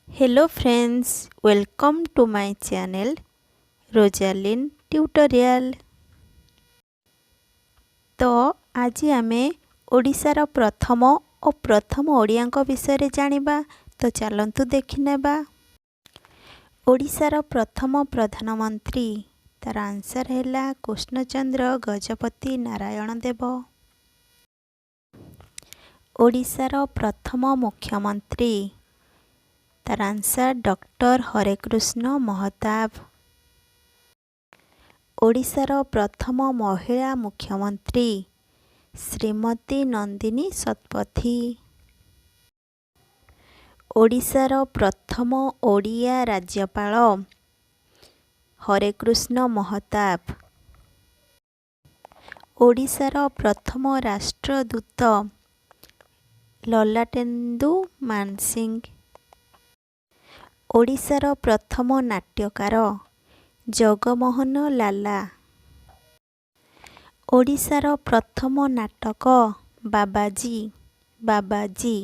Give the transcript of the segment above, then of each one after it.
Hello friends, welcome to my channel Rosalin Tutorial। ତ ଆଜି ଆମେ ଓଡ଼ିଶାର ପ୍ରଥମ ଓ ପ୍ରଥମ ଓଡ଼ିଆଙ୍କ ବିଷୟରେ ଜାଣିବା। ତ ଚାଲନ୍ତୁ ଦେଖିନେବା। ଓଡ଼ିଶାର ପ୍ରଥମ ପ୍ରଧାନମନ୍ତ୍ରୀ, ତାର ଆନ୍ସର୍ ହେଲା କୃଷ୍ଣଚନ୍ଦ୍ର ଗଜପତି ନାରାୟଣ ଦେବ। ଓଡ଼ିଶାର ପ୍ରଥମ ମୁଖ୍ୟମନ୍ତ୍ରୀ, ତାର ଆନ୍ସର୍ ଡକ୍ଟର ହରେକୃଷ୍ଣ ମହତାବ। ଓଡ଼ିଶାର ପ୍ରଥମ ମହିଳା ମୁଖ୍ୟମନ୍ତ୍ରୀ ଶ୍ରୀମତୀ ନନ୍ଦିନୀ ଶତପଥୀ। ଓଡ଼ିଶାର ପ୍ରଥମ ଓଡ଼ିଆ ରାଜ୍ୟପାଳ ହରେକୃଷ୍ଣ ମହତାବ। ଓଡ଼ିଶାର ପ୍ରଥମ ରାଷ୍ଟ୍ରଦୂତ ଲଲାଟେନ୍ଦୁ ମାନସିଂହ। ଓଡ଼ିଶାର ପ୍ରଥମ ନାଟ୍ୟକାର ଜଗମୋହନ ଲାଲା। ଓଡ଼ିଶାର ପ୍ରଥମ ନାଟକ ବାବାଜୀ, ବାବାଜୀ।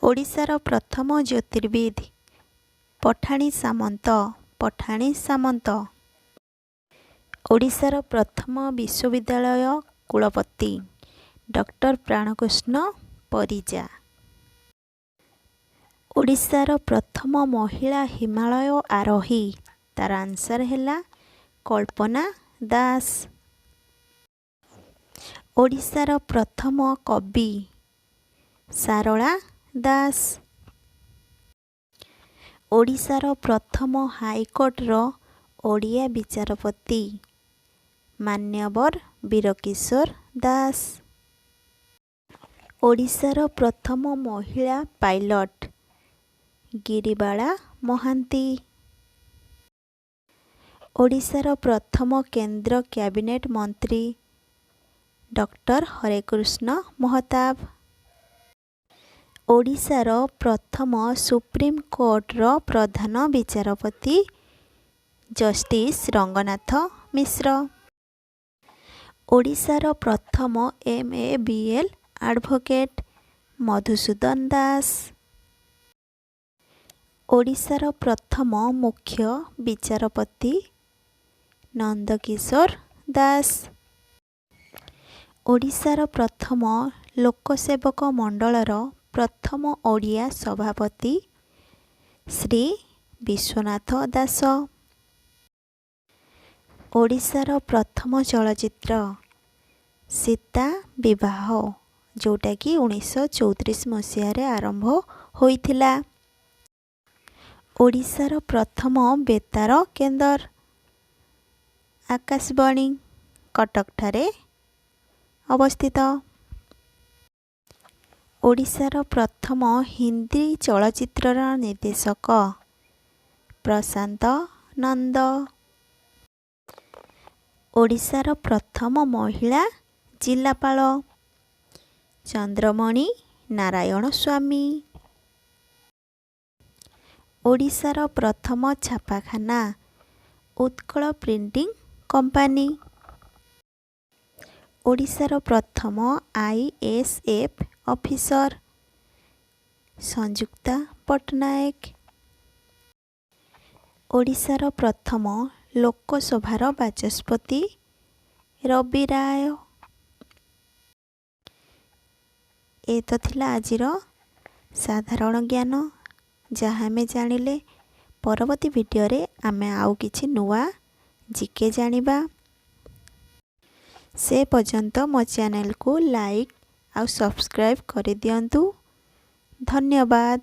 ଓଡ଼ିଶାର ପ୍ରଥମ ଜ୍ୟୋତିର୍ବିଦ ପଠାଣି ସାମନ୍ତ, ପଠାଣି ସାମନ୍ତ। ଓଡ଼ିଶାର ପ୍ରଥମ ବିଶ୍ୱବିଦ୍ୟାଳୟ କୁଳପତି ଡକ୍ଟର ପ୍ରାଣକୃଷ୍ଣ ପରିଜା। ଓଡ଼ିଶାର ପ୍ରଥମ ମହିଳା ହିମାଳୟ ଆରୋହୀ, ତାର ଆନ୍ସର୍ ହେଲା କଳ୍ପନା ଦାସ। ଓଡ଼ିଶାର ପ୍ରଥମ କବି ସାରଳା ଦାସ। ଓଡ଼ିଶାର ପ୍ରଥମ ହାଇକୋର୍ଟର ଓଡ଼ିଆ ବିଚାରପତି ମାନ୍ୟବର ବୀରକିଶୋର ଦାସ। ଓଡ଼ିଶାର ପ୍ରଥମ ମହିଳା ପାଇଲଟ୍ ଗିରିବାଳା ମହାନ୍ତି। ଓଡ଼ିଶାର ପ୍ରଥମ କେନ୍ଦ୍ର କ୍ୟାବିନେଟ୍ ମନ୍ତ୍ରୀ ଡକ୍ଟର ହରେକୃଷ୍ଣ ମହତାବ। ଓଡ଼ିଶାର ପ୍ରଥମ ସୁପ୍ରିମକୋର୍ଟର ପ୍ରଧାନ ବିଚାରପତି ଜଷ୍ଟିସ୍ ରଙ୍ଗନାଥ ମିଶ୍ର। ଓଡ଼ିଶାର ପ୍ରଥମ M A. B L. Advocate Madhusudan Das. ଓଡ଼ିଶାର ପ୍ରଥମ ମୁଖ୍ୟ ବିଚାରପତି ନନ୍ଦକିଶୋର ଦାସ। ଓଡ଼ିଶାର ପ୍ରଥମ ଲୋକସେବକ ମଣ୍ଡଳର ପ୍ରଥମ ଓଡ଼ିଆ ସଭାପତି ଶ୍ରୀ ବିଶ୍ୱନାଥ ଦାସ। ଓଡ଼ିଶାର ପ୍ରଥମ ଚଳଚ୍ଚିତ୍ର ସୀତା ବିବାହ, ଯେଉଁଟାକି 1934 ମସିହାରେ ଆରମ୍ଭ ହୋଇଥିଲା। ଓଡ଼ିଶାର ପ୍ରଥମ ବେତାର କେନ୍ଦ୍ର ଆକାଶବାଣୀ, କଟକଠାରେ ଅବସ୍ଥିତ। ଓଡ଼ିଶାର ପ୍ରଥମ ହିନ୍ଦୀ ଚଳଚ୍ଚିତ୍ରର ନିର୍ଦ୍ଦେଶକ ପ୍ରଶାନ୍ତ ନନ୍ଦ। ଓଡ଼ିଶାର ପ୍ରଥମ ମହିଳା ଜିଲ୍ଲାପାଳ ଚନ୍ଦ୍ରମଣି ନାରାୟଣ ସ୍ୱାମୀ। ଓଡ଼ିଶାର ପ୍ରଥମ ଛାପାଖାନା ଉତ୍କଳ ପ୍ରିଣ୍ଟିଂ କମ୍ପାନୀ। ଓଡ଼ିଶାର ପ୍ରଥମ ଆଇଏଏସ୍ ଅଫିସର ସଂଯୁକ୍ତା ପଟ୍ଟନାୟକ। ଓଡ଼ିଶାର ପ୍ରଥମ ଲୋକସଭାର ବାଚସ୍ପତି ରବି ରାୟ। ଏ ତ ଥିଲା ଆଜିର ସାଧାରଣ ଜ୍ଞାନ, ଯାହା ଆମେ ଜାଣିଲେ। ପରବର୍ତ୍ତୀ ଭିଡ଼ିଓରେ ଆମେ ଆଉ କିଛି ନୂଆ ଜିକେ ଜାଣିବା। ସେ ପର୍ଯ୍ୟନ୍ତ ମୋ ଚ୍ୟାନେଲକୁ ଲାଇକ୍ ଆଉ ସବସ୍କ୍ରାଇବ୍ କରିଦିଅନ୍ତୁ। ଧନ୍ୟବାଦ।